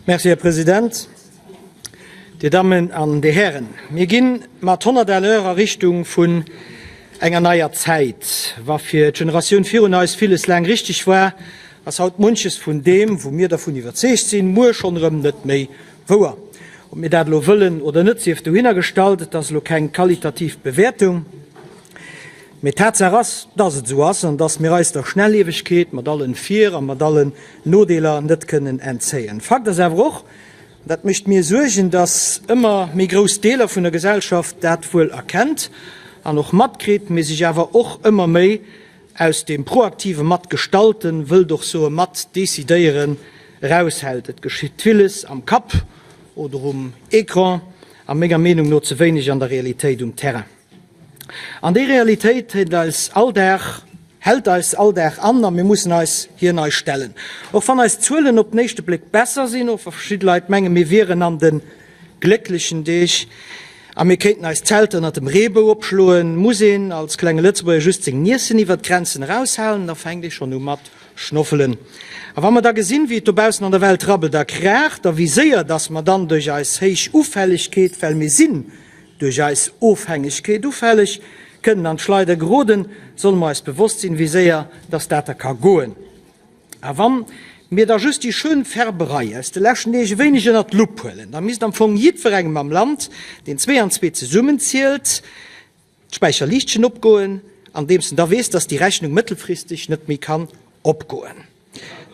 Merci, Här President. Dir Dammen an Dir Hären, mir gi mat 100 à l'heure a Richtung vun enger neier Zäit. Wa fir d'Generatioun virun eis villes laang richteg war, ass haut munches vun deem, wou mir dervun iwwerzeegt sinn, muer schonn erëm net méi wouer. Ob mir dat elo wëllen oder net, sief dohinner gestallt, et ass elo keng qualitativ Bewäertung. Mee Tatsaach ass, dass et esou ass an dass mir eis der Schnelliewegkeet mat allen Vir a mat allen Nodeeler net kënnen entzéien. Fakt ass awer och, an dat mécht mir Suergen, dass ëmmer méi grouss Deeler vun der Gesellschaft dat wuel erkennt an och matkritt, mee sech awer och ëmmer méi aus dem proaktive Matgestalten, wëllt och soe Matdecidéieren, eraushält. Et geschitt villes am Kapp oder um Ecran a menger Meenung no ze wéineg an der Realitéit um Terrain. An déi Realitéit héit eis all Dag, hält eis all Dag an a mir mussen eis hir nei stellen. Och wann eis Zuelen op den éischte Bléck besser sinn, och wa verschidde Leit mengen, mir wieren an de glécklechen Deeg a mir kéinten eis Zelter ënnert dem Reebou opschloen, muss een als klenge Lëtzebuerger just seng Niessen iwwert d'Grenzen eraushalen, da fänkt ee schonn u mat schnoffelen. A wa mer da gesinn, wéi et dobaussen an der Welt rabbelt a kraacht a wéi séier dass mer dann duerch eis héich Ufällegkeet, well mir sinn duerch eis Ofhängegkeet ufälleg, kënnen an d'Schleider geroden, solle mer eis bewosst sinn, wéi séier dass dat da ka goen. A wa mir da just déi schön Färberei aus de leschten Deeg e wéineg ënnert d'Lupp huelen, da misst am Fong jiddwerengem am Land, deen zwee an zwee zesummenzielt, d'Späicherliichtchen opgoen, andeems en da weess, dass déi Rechnung mëttelfristeg net méi kann opgoen.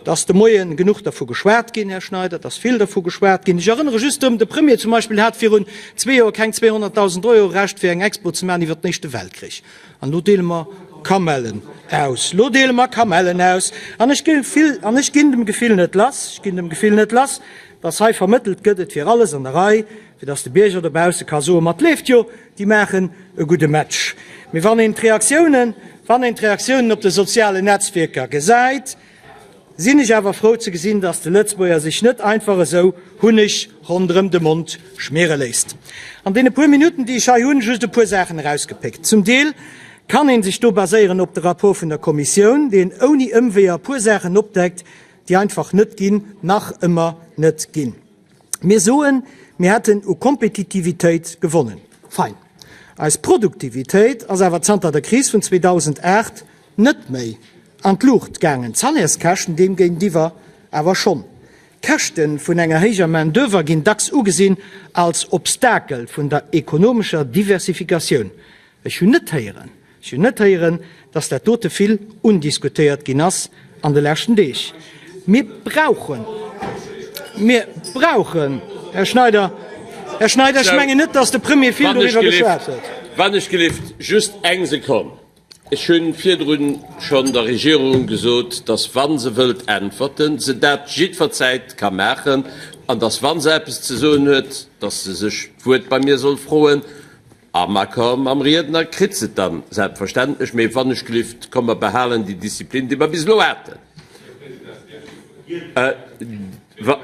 Et ass de Moie genuch dervu geschwat ginn, Här Schneider, et ass vill dervu geschwat ginn. Ech erënnere just drëm, de Premier zum Beispill hat virun zwee Joer keng 200.000 Euro Rescht fir eng Expo ze maachen iwwert den Éischte Weltkrich. An elo deele mer Kamellen aus. Elo deele mer Kamellen aus. An ech gi an ech ginn dem Gefill net lass, ech ginn dem Gefill net lass, dass hei vermëttelt gëtt, et wier alles an der Rei, fir dass de Bierger dobausse ka soen, Ma et leeft jo, déi maachen e gudde Match. Mee wann een d'Reaktiounen, wann een d'Reaktiounen op de sozialen Netzwierker gesäit, sinn ech awer frou ze gesinn, dass de Lëtzebuerger sech net einfach esou Hunneg ronderëm de Mond schmiere léisst. An deene puer Minutten, déi ech hei hunn, just e puer Saachen erausgepéckt. Zum Deel kann ee sech do baséieren op de Rapport vun der Kommissioun, deen ouni Ëmweeër e puer Saachen opdeckt, déi einfach net ginn, nach ëmmer net ginn. Mir soen, mir hätten u Kompetitivitéit gewonnen. Fein. Eis Produktivitéit ass awer zanter der Kris vun 2008 net méi an d'Luucht gaangen, d'Salairskäschten deemgéintiwwer awer schonn. D'Käschte vun enger héijer Main d'oeuvre ginn dacks ugesinn als Obstakel vun der ekonomescher Diversifikatioun. Ech hunn net héieren, ech hunn net héieren, dass dat dote vill undiskutéiert ginn ass an de leschten Deeg. Mir brauchen, mir brauchen, Här Schneider, Här Schneider, ech mengen net, dass de Premier vill doriwwer geschwat huet. Wann ech gelift, just eng Sekonn. Ech hu virdrun schonn der Regierung gesot, dass, wa se wëllt äntwerten, se dat jiddwerzäit ka maachen an dass, wa se eppes ze soen huet, dass se sech d'Wuert bei mir soll froen. Am Accord mam Riedner kritt se et dann selbstverständlech, mee wann ech gelift, komm mer behalen déi Disziplin, déi mer bis elo haten.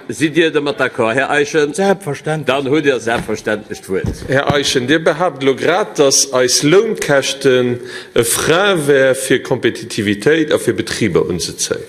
Sidd Dir domat d'accord, Här Eischen? Selbstverständlech. Dann hutt Dir selbstverständlech d'Wuert. Här Eischen, Dir behaapt elo grad, dass eis Lounkäschten e Frein wär fir Kompetitivitéit a fir Betriber unzezéien.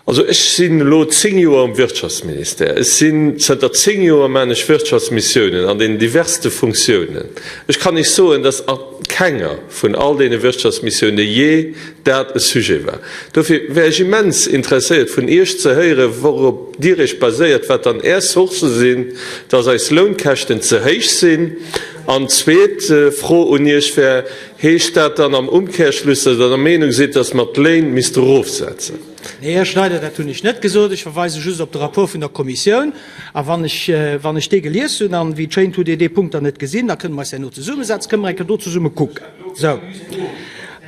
Also ech sinn elo 10 Joer am Wirtschaftsministère. Ech sinn zënter 10 Joer maachen ech Wirtschaftsmissiounen an deenen diverste Funktiounen. Ech kann Iech soen, datt a kenger vun all deene Wirtschaftsmissioune jee dat e Sujet war. Dofir wär ech immens interesséiert vun Iech ze héieren, wourop Dir Iech baséiert, wat dann Är Sourcë sinn, datt eis Lounkäschten ze héich sinn. An zweet Fro un Iech wär, Heescht dat dann am Umkehrschluss, datt Der der Meenung sidd, datt mer d'Léin misste erofsetzen? Nee, Här Schneider, dat hunn ech net gesot. Ech verweise just op de Rapport vun der Kommissioun. A wann ech, wann ech dee gelies hunn, an wéi et schéint hutt Dir dee Punkt dann net gesinn, da kënne mer eis herno zesummesetzen, kënne mer eng Kéier do zesumme kucken. Sou.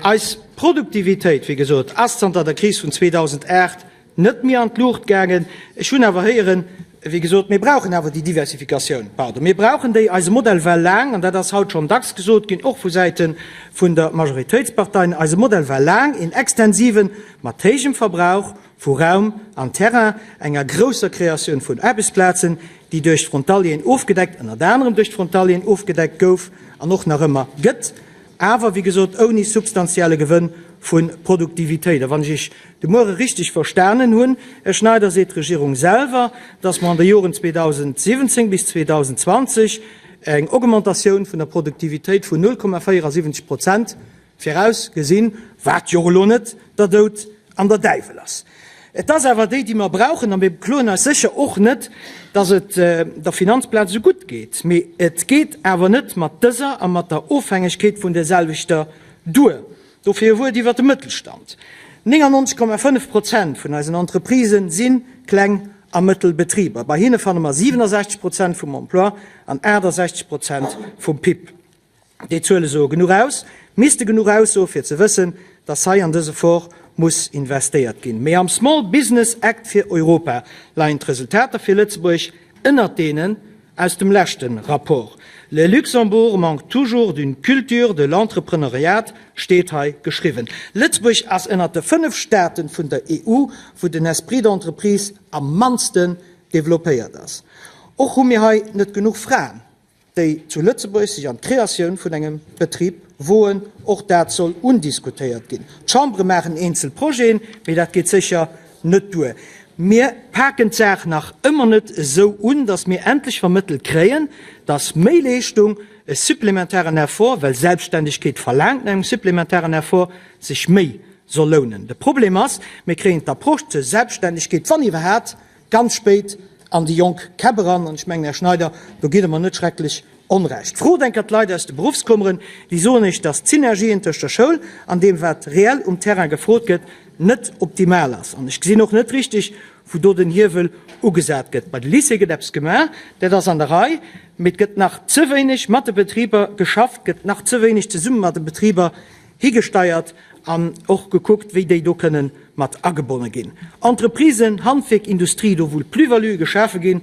Eis Produktivitéit, wéi gesot, ass zanter der Kris vun 2008 Net méi an d'Luucht gaangen. Ech hunn awer héieren, wéi gesot, mir brauchen awer déi Diversifikatioun, pardon, mir brauchen déi. Eise Modell war laang, an dat ass haut schonn dacks gesot ginn, och vu Säite vun der Majoritéitsparteien, eise Modell war laang een extensiven, mat héijem Verbrauch vu Raum an Terrain, enger grousser Kreatioun vun Aarbechtsplazen, déi duerch d'Frontalieren ofgedeckt, ënnert anerem duerch d'Frontalieren ofgedeckt gouf an och nach ëmmer gëtt, awer, wéi gesot, ouni substantielle Gewënn. vu Produktivitéit. A wann ech Iech de Muere richteg verstanen hunn, Här Schneider, seet d'Regierung selwer, dass mer an de Joren 2017 bis 2020 eng Augmentatioun vun der Produktivitéit vun 0,74 Prozent virausgesinn, wat jo och elo net der Doud an der Däiwel ass. Et ass awer déi, déi mer brauchen, a mir bekloen eis sécher och net, dass et der Finanzplaz esou gutt geet. Mee et geet awer net mat dëser a mat der Ofhängegkeet vun där selwechter duer. Dofir e Wuert iwwert de Mëttelstand. 99,5 Prozent vun eisen Entreprisë si Kleng a Mëttelbetriber. Bei hinne fanne mer 67 Prozent vum Emploi an 68 Prozent vum PIB. Déi Zuele soe genuch aus, misste genuch aussoe fir ze wëssen, datt hei an dës Effort muss investéiert ginn. Mee am Small Business Act fir Europa leien d'Resultater fir Lëtzebuerg ënnert deenen aus dem leschte Rapport. Le Luxembourg manque toujours d'une culture de l'entrepreneuriat steet hei geschriwwen. Lëtzebuerg ass ënnert de 5 Staaten vun der EU, wou den Esprit d'entreprise am mannsten developpéiert ass. Och hu mir hei net genuch Fraen. déi zu Lëtzebuerg sech an d'Kreatioun vun engem Betrib woen. Och dat soll undiskutéiert ginn. D'Chambere maachen eenzel Projeten, mee dat geet sécher net duer. Mir paken d'Saach nach ëmmer net esou un, datt mir endlech vermëttelt kréien, datt méi Leeschtung, e supplementaren Effort, well Selbstständegkeet verlaangt no engem supplementaren Effort, sech méi soll lounen. De Problem ass, mir kréien d'Approche zur Selbstständegkeet, wann iwwerhaapt, Ganz spéit an déi jonk Käpp eran, an ech mengen, Här Schneider, do gitt Der mer net schrecklech Onrecht. Frot enker d'Leit aus de Beruffskummeren, déi soen Iech, dass d'Synergien tëscht der Schoul an deem, wat reell um Terrain gefrot gëtt, net optimal ass. An ech gesinn och net richteg, wou do den Hiewel ugesat gëtt. Bei de Lycéeë gëtt eppes gemaach, dat ass an der Rei, mee et gëtt nach ze wéineg mat de Betriber geschafft, gëtt nach ze wéineg zesumme mat de Betriber higesteiert an och gekuckt, wéi déi do kënnen mat agebonne ginn. Entreprisen, Handwierk, Industrie, do wou d'Plus-valuë geschafe ginn,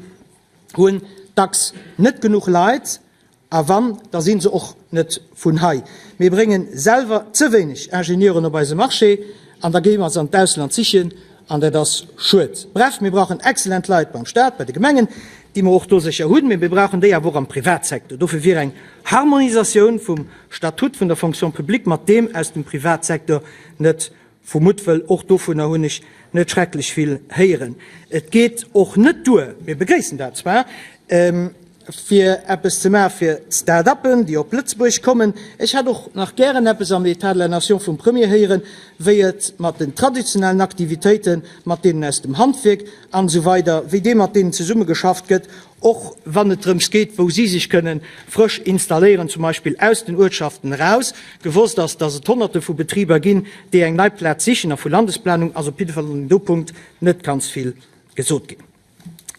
hunn dacks net genuch Leit, a wann, da si se och net vun hei. Mir brénge selwer ze wéineg Ingenieuren op eise Marché an da gi mer se an d'Ausland sichen an dat ass schued. Bref, mir brauchen excellent Leit beim Stat, bei de Gemengen, déi mer och do sécher hunn, mee mir brauchen déi awer och am Privatsecteur. Dofir wier eng Harmonisatioun vum Statut vun der Fonction publique mat deem aus dem Privatsecteur net vu Muttwëll. Och dovunner hunn ech net schrecklech vill héieren. Et geet och net duer, mir begréissen dat zwar, fir eppes ze maache fir d'Start-uppen, déi op Lëtzebuerg kommen. Ech hätt och nach gären eppes am État de la nation vum Premier héieren, wéi et mat den traditionellen Aktivitéiten, mat deenen aus dem Handwierk an esou weider, wéi dee mat deenen zesummegeschafft gëtt, och wann et drëms geet, wou si sech kënnen frësch installéieren, zum Beispill aus den Uertschaften eraus. Gewosst ass, dass et Honnerte vu Betriber ginn, déi eng nei Plaz sichen, a vu Landesplanung ass op jidde Fall an deem do Punkt net ganz vill gesot ginn.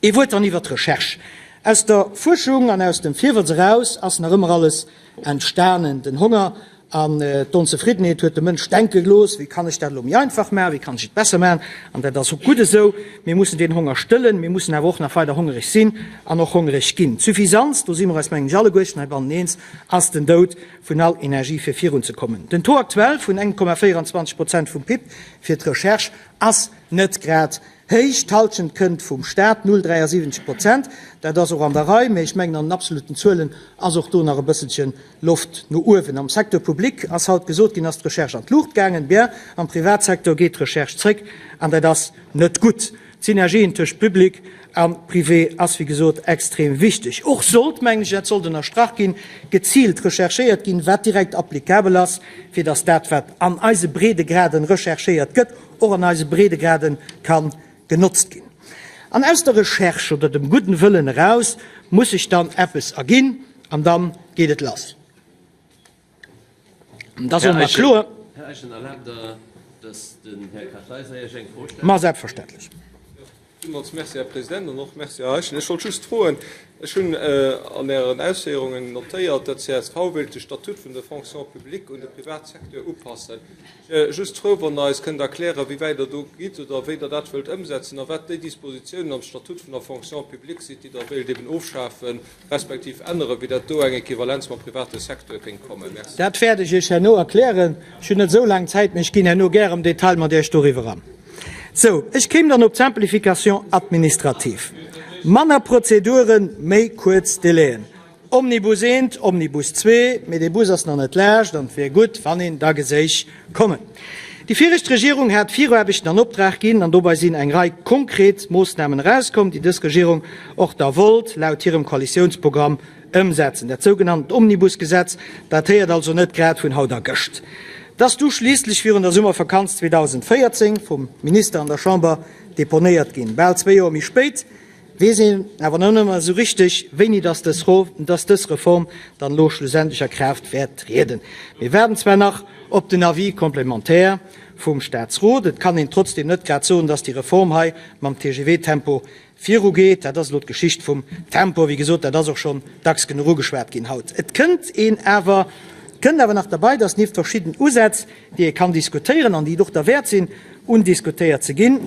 Ee Wuert dann iwwert d'Recherche. Aus der Fuerschung an aus dem Virwëtz eraus ass nach ëmmer alles entstanen. Den Honger an d'Onzefriddenheet huet de Mënsch denke gelooss, Wéi kann ech dat elo méi einfach maachen, wéi kann ech et besser maachen? An dat ass och gutt esou. Mir mussen deen Honger stëllen, mir mussen awer och nach weider hongereg sinn an och hongereg ginn. D'Suffisanz, do si mer eis mengen ech alleguerten heibannen eens, ass den Doud vun all Energie fir virunzekommen. Den Taux actuel vun 1,24 Prozent vum PIB fir d'Recherche ass net grad Héich, d'Halschent kënnt vum Staat, 0,73 Prozent. Dat ass och an der Rei, mä ech mengen an den absoluten Zuelen ass och do nach e bësselche Loft no uewen. Am Secteur public ass haut gesot ginn, ass d'Recherche an d'Luucht gaangen. Bien, am Privatsecteur geet d'Recherche zréck an dat ass net gutt. D'Synergien tëscht Public a Privé ass wéi gesot extrem wichteg. Och sollt, mengen ech, dat sollt ënnerstrach ginn, geziilt recherchéiert ginn, wat direkt applicabel ass, fir datt dat, wat an eise Breedegraden recherchéiert gëtt, och an eise Breedegraden ka genotzt ginn. An aus der Recherche oder dem gudden Wëllen eraus muss sech dann eppes erginn an dann geet et lass. An da soe mer kloer. Här Eischen, erlaabt Der, dass den Här Kartheiser Iech eng Fro stellt? Ma selbstverständlech. Villmools Merci, Här President, an och Merci, Här Eischen. Ech wollt just froen, ech hunn an Ären Ausféierungen notéiert, datt csv wéilt de Statut vun der Fonction publique un de Privatsecteur upassen. Ech wier just frou, wann Der eis kënnt erklären, wéi wäit Der do gitt oder wéi Der dat wëllt ëmsetzen a wat déi Dispositiounen am Statut vun der Fonction publique sinn, déi Der wéilt eben ofschafen respektiv änneren, wéi dat do eng Equivalenz mam private Secteur kéint kommen. Merci. Dat wäert ech Iech herno erklären. Ech hunn net esou laang Zäit, mee ech ginn herno gär am Detail mat Iech doriwwer an. Sou, ech kéim dann op d'Simplification administrative. Manner Prozeduren, méi kuerz Délaiën. Omnibus eent, Omnibus zwee, mee dee Bus ass nach net laascht an et wier gutt, wann een da geséich kommen. Déi viregt Regierung hat Viruaarbechten an Optrag ginn an dobei sinn eng Rei konkret Moossnamen erauskomm, déi dës Regierung och da wollt laut hirem Koalitiounsprogramm ëmsetzen. Dat sougenanntent Omnibusgesetz datéiert also net grad vun haut a gëscht. Et ass du schliisslech virun der Summervakanz 2014 vum Minister an der Chamber deponéiert ginn. Bal zwéi Joer méi spéit weess een awer nach net emol esou richteg, wéini dass dës Reform dann elo schlussendlech a Kraaft wäert trieden. Mir waarden zwar nach op den Avis complémentaire vum Staatsrot, et kann een trotzdeem net grad soen, dass déi Reform hei mam TGV-Tempo virugeet. Dat ass elo d'Geschicht vum Tempo. Wéi gesot, dat ass och schonn dacks genuch ugeschwat ginn haut. Et kënnt een awer, kënnt awer nach derbei, dass nieft verschidden Usätz, déi ee kann diskutéieren an déi et och derwäert sinn, undiskutéiert ze ginn,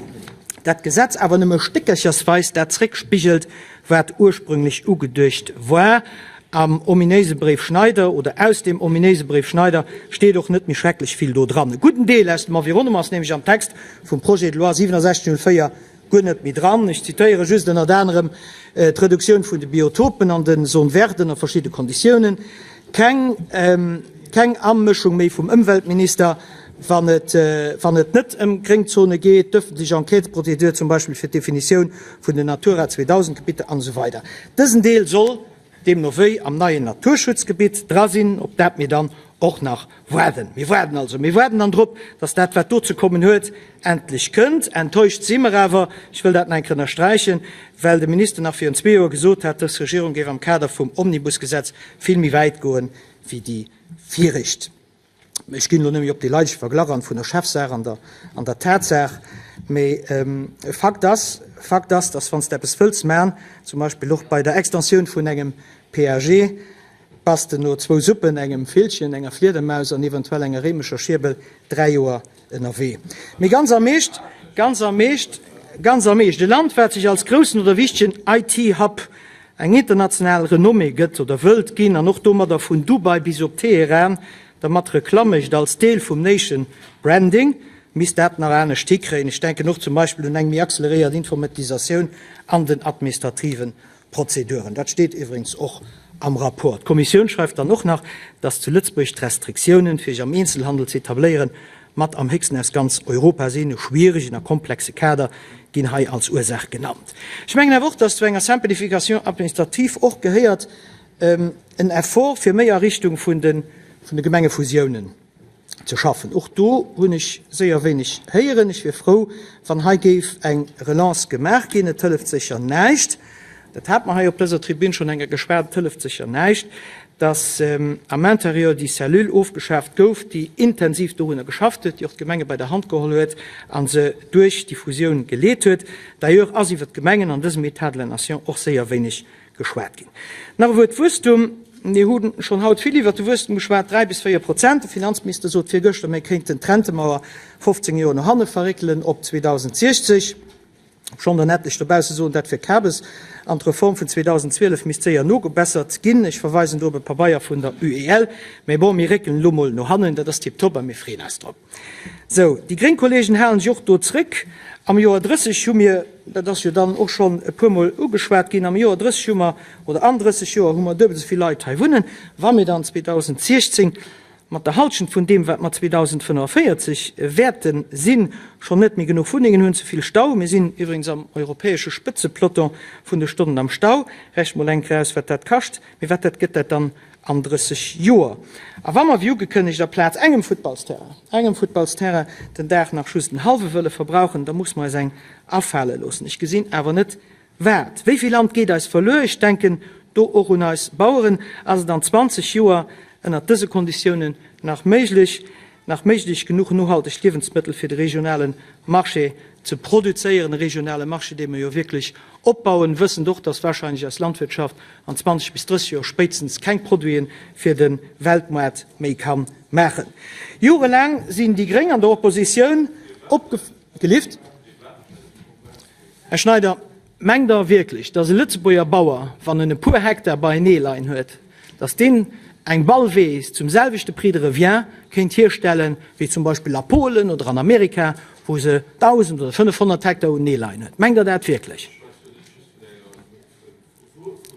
dat Gesetz awer nëmme stéckerchersweis dat zréckspigelt, wat ursprünglech ugeduecht war. Am ominéise Bréif Schneider oder aus dem ominéise Bréif Schneider steet och net méi schrecklech vill do dran. E gudden Deel aus dem Environnement ass nämlech am Text vum Projet de loi 6704 guer net méi dran. Ech zitéiere just ënnert anerem d'Reduktioun vun de Biotopen an de Zone verten a verschidde Konditiounen, keng keng Amëschung méi vum Ëmweltminister, wann et wann et net ëm Gréngzone geet, d'ëffentlech Enquêtesprozedur zum Beispill fir d'Definitioun vun den Natura 2000 Gebitter an esou weider. Dësen Deel soll deemno wéi am neien Naturschutzgebitt dra sinn, op dat mir dann och nach waarden. Mir waarden also, mir waarden dann drop, dass dat, wat do ze kommen huet, endlech kënnt. Enttäuscht si mer awer, ech wëll dat nach eng Kéier ënnersträichen, well de Minister nach virun zwee Joer gesot hat, dës Regierung géif am Kader vum Omnibusgesetz vill méi wäit goen wéi déi viregt. Ech ginn elo net méi op dee leidege Verglach an vun der Chefsaach an der, an der Tatsaach, mee Fakt ass, Fakt ass, dass wann s de eppes wëlls man, zum Beispill och bei der Extensioun vun engem PAG, bass de no zwou Suppen, engem Villchen, enger Fliedermaus an eventuell enger réimescher Schierbel 3 Joer ënnerwee. Mee ganz am Eescht, ganz am Eescht, ganz am Eescht, e Land wat sech als groussen oder wichtegen IT-Hub eng international Renommée gëtt oder wëllt ginn an och domadder vun Dubai bis op Teheran dermat Reklamm mécht als Deel vum Nation Branding, misst dat nach anescht hikréien. Ech denken och zum Beispill un eng méi acceleréiert Informatisatioun an den administrativen Prozeduren. Dat steet iwwregens och am Rapport. D'Kommissioun schreift dann och nach, dass zu Lëtzebuerg d'Restriktiounen, fir sech am Eenzelhandel ze etabléieren, mat am héchsten aus ganz Europa sinn. E schwieregen a komplexe Kader ginn hei als Ursaach genannt. Ech mengen awer och, dass zu enger Simplification administrative och gehéiert en Effort, fir méi a Richtung vun de Gemengefusiounen ze schaffen. Och do hunn ech séier wéineg héieren. Ech wier frou, wann hei géif eng Relance gemaach ginn. Et hëlleft sécher näischt, dat hat mer hei op dëser Tribün schonn eng Kéier geschwat, et hëlleft sécher näischt, dass am Intérieur déi Cellule ofgeschaaft gouf, déi intensiv dorunner geschafft huet, déi och d'Gemenge bei der Hand geholl huet a se duerch déi Fusioun geleet huet. D'ailleurs ass iwwert d'Gemengen an dësem État de la nation och séier wéineg geschwat ginn. Nach e Wuert Wuesstum. Mir hu schonn haut vill iwwert de Wuesstum geschwat, 3 bis 4 Prozent. De Finanzminister sot virgëschter, mir kéinten d'Rentemauer 15 Joer no hanne verréckelen op 2060. Obschonn der en etlech dobausse soen, dat wier Kabes an d'Reform vun 2012 misst séier nogebessert ginn. Ech verweisen do op e Pabeier vun der UEL. Mä bon, mir réckelen elo mol no hannen, dat ass tiptop a mir freeën eis drop. Sou, déi gréng Kollegen halen sech och do zréck. Am Joer 30 hu mir, dat ass jo dann och schonn e puermol ugeschwat ginn, am Joer 30 hu mer, oder an 30 Joer hu mer duebel esou vill Leit hei wunnen. Wa mir dann 2016 mat der Halschent vun deem, wat mer 2045 wäerte sinn, schonn net méi genuch Wunnengen hunn, ze vill Stau, mir sinn iwwregens am europäesche Spëtzepeloton vun de Stonnen am Stau, rechent mol eng Kéier aus, wat dat kascht, mee wat dat gëtt dat dann an 30 Joer. A wa mer, wéi ugekënnegt, aplaz engem Futtballsterrain, engem Futtballsterrain den Dag nach just en hallwe wëlle verbrauchen, da muss mer eis eng afale loossen. Ech gesinn awer net wat. Wéi vill Land geet eis verluer? Ech denken do och un eis Baueren. Ass et an 20 Joer ënnert dëse Konditiounen nach méiglech, nach méiglech, genuch nohalteg Liewensmëttel fir de regionale Marché ze produzéieren, e regionale Marché, dee mer jo wierklech opbauen, wëssend och, dass wahrscheinlech eis Landwirtschaft an 20 bis 30 Joer spéitstens keng Produite fir de Weltmoart méi ka maachen. Jorelaang sinn déi Gréng an der Oppositioun opge. Gelift? Här Schneider, mengt Der wierklech, dass e Lëtzebuerger Bauer, wann en e puer Hektar beienee leien huet, dass deen eng Ball Weess zum selwechte Prix de revient kéint hierstellen, wéi zum Beispill a Polen oder an Amerika, wou se 1.000 oder 500 Hektar unenee leien huet? Mengt Der dat wierklech?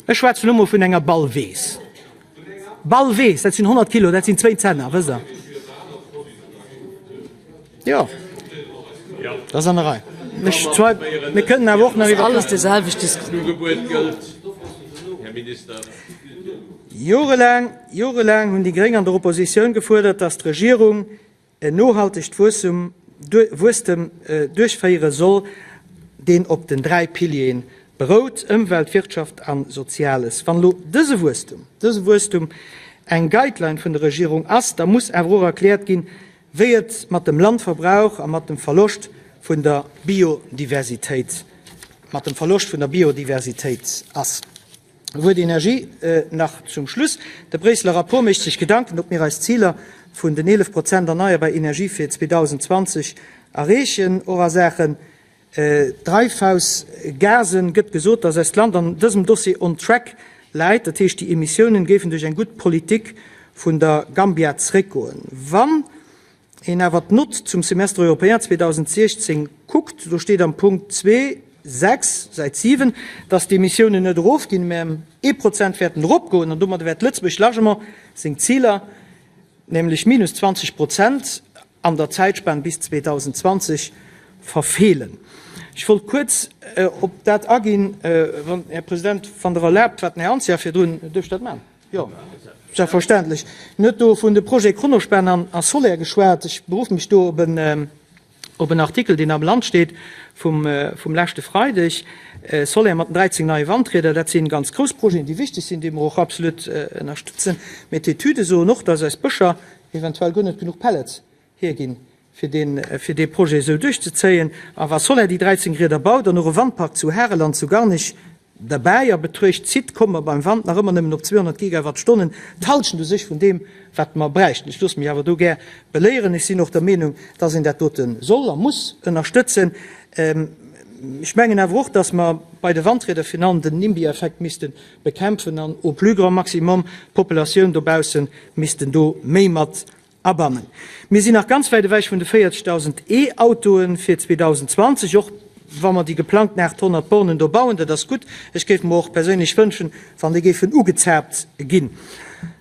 Ech schwätzen elo mol vun enger Ball Weess. Ball Weess, dat sinn 100 Kilo, dat sinn zwéin Zenner, wësst Der. Jo, dat ass an der Rei. Ech zwei, mir kënnen awer och nach iwwer. Alles déi selwecht Diskussioun. Jorelaang, jorelaang hunn déi Gréng an der Oppositioun gefuerdert, datt d'Regierung en nohaltegt Wuessum, Wuesstem duerchféiere soll, deen op den 3 Piliere berout, Ëmwelt, Wirtschaft a Soziales. Wann elo dëse Wuesstum, dëse Wuesstum eng Guideline vun der Regierung ass, da muss awer och erkläert ginn, wéi et mat dem Landverbrauch a mat dem Verloscht vun der Biodiversitéit, mat dem Verloscht vun der Biodiversitéit ass. E Wuert Energie nach zum Schluss. De Bréisseler Rapport mécht sech Gedanken, ob mir eis Ziler vun den 11 Prozent erneierbar Energie fir 2020 erreechen. Och a Saachen Dreifhausgasen gëtt gesot, dass eist Land an dësem Dossier on track läit. Dat heescht, déi Emissiounen géifen duerch eng gutt Politik vun der Gambia zréckgoen. Wann een awer d'Nott zum Semestre européen 2016 kuckt, do steet am Punkt zwee, 6, Säit 7, dass d'Emissiounen net erofginn, mä ëm ee Prozent wäerten eropgoen an domadder wäert Lëtzebuerg largement seng Ziler, nämlech minus 20 Prozent an der Zäitspan bis 2020, verfeelen. Ech wollt kuerz op dat aginn, wann, Här President, wann Der erlaabt, wat den Här Anzia virdrun, duerf ech dat maachen? Jo, selbstverständlech. En huet do vun de Projete Kronospan a Soler geschwat. Ech beruffe mech do op en, op en Artikel, deen am Land steet vum, vum leschte Freideg. Soler mat den 13 neie Wandrieder, dat si ganz grouss Projeten, déi wichteg sinn, déi mer och absolut ënnerstëtzen. Mee d'Etüde soen och, dass eis Bëscher eventuell guer net genuch Pellets hierginn, fir dee, fir dee Projet esou duerchzezéien. A wa Soler déi 13 Rieder baut an och e Wandpark zu Harel an zu Garnich derbäi a Betruecht zitt, komme mer beim Wand nach ëmmer nëmmen op 200 Gigawattstonnen, d'Hallschent u sech vun deem, wat mer bräichten. Ech loosse mech awer do gär beléieren. Ech sinn och der Meenung, dass een dat dote soll a muss ënnerstëtzen. Ech mengen awer och, dass mer bei de Wandrieder virun allem den NIMBY-Effekt misste bekämpfen an au plus grand maximum d'Populatioun dobausse missten do méi mat Abannen. Mir sinn nach ganz wäit ewech vun de 40.000 E-Autoe fir 2020, och wa mer déi geplangten 800 Bornen do bauen. Dat ass gutt. Ech géif mer och perséinlech wënschen, wann déi géifen ugezaapt ginn.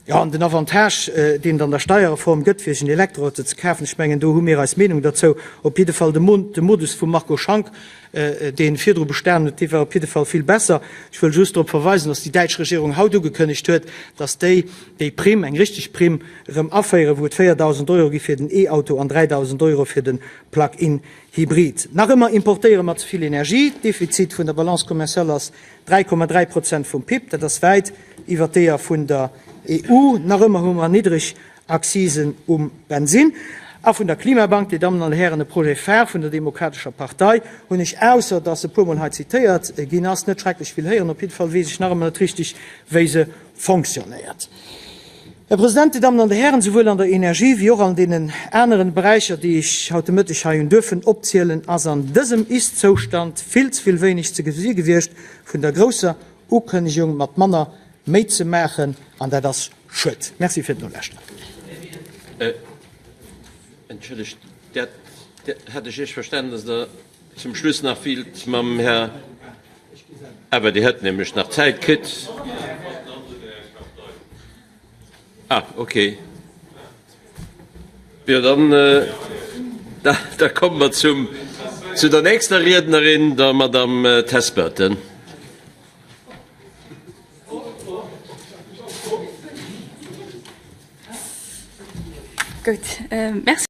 Jo, an den Avantage, deen et an der Steierreform gëtt, fir sech en Elektroauto ze kafen, ech mengen, do hu mir eis Meenung derzou. Op jidde Fall de Modus vum Marco Schank, dee virdru bestanen huet, dee war op jidde Fall vill besser. Ech wëll just drop verweisen, dass déi däitsch Regierung haut ugekënnegt huet, dass déi déi Primm, eng richteg Primm, erëm aféieren, wou et 4.000 Euro gi fir den E-Auto an 3.000 Euro fir de Plug-in-Hybrid. Nach ëmmer importéiere mer ze vill Energie. D'Defizit vun der Balance commerciale ass 3,3 Prozent vum PIB. Dat ass wäit iwwer deeër vun der EU. Nach ëmmer hu mer niddreg Accisen um Bensin. A vun der Klimabank, Dir Dammen an Hären, e Projet phare vun der Demokratescher Partei, hunn ech, ausser dass e puermol hei zitéiert ginn ass, net schrecklech vill héieren. Op jidde Fall weess ech nach ëmmer net richtig, wéi se fonctionnéiert. Här President, Dir Dammen an Dir Hären, souwuel an der Energie wéi och an deenen aneren Beräicher, déi ech haut de Mëtteg hei hunn duerfen opzielen, ass an dësem Ist-Zoustand vill ze vill wéineg ze gesi gewiescht vun der grousser Ukënnegung, mat manner méi ze maachen, an dat ass schued. Merci fir d'Nolauschteren. Entschëllegt, dat hat ech Iech verstanen, dass Der zum Schluss nach wiilt mam Här. Awer Dir hätt nämlech nach Zäit kritt. Ah, okay. Jo, dann, da komme mer zum, zu der nächster Riednerin, der Madame Tess Burton. Gutt, merci.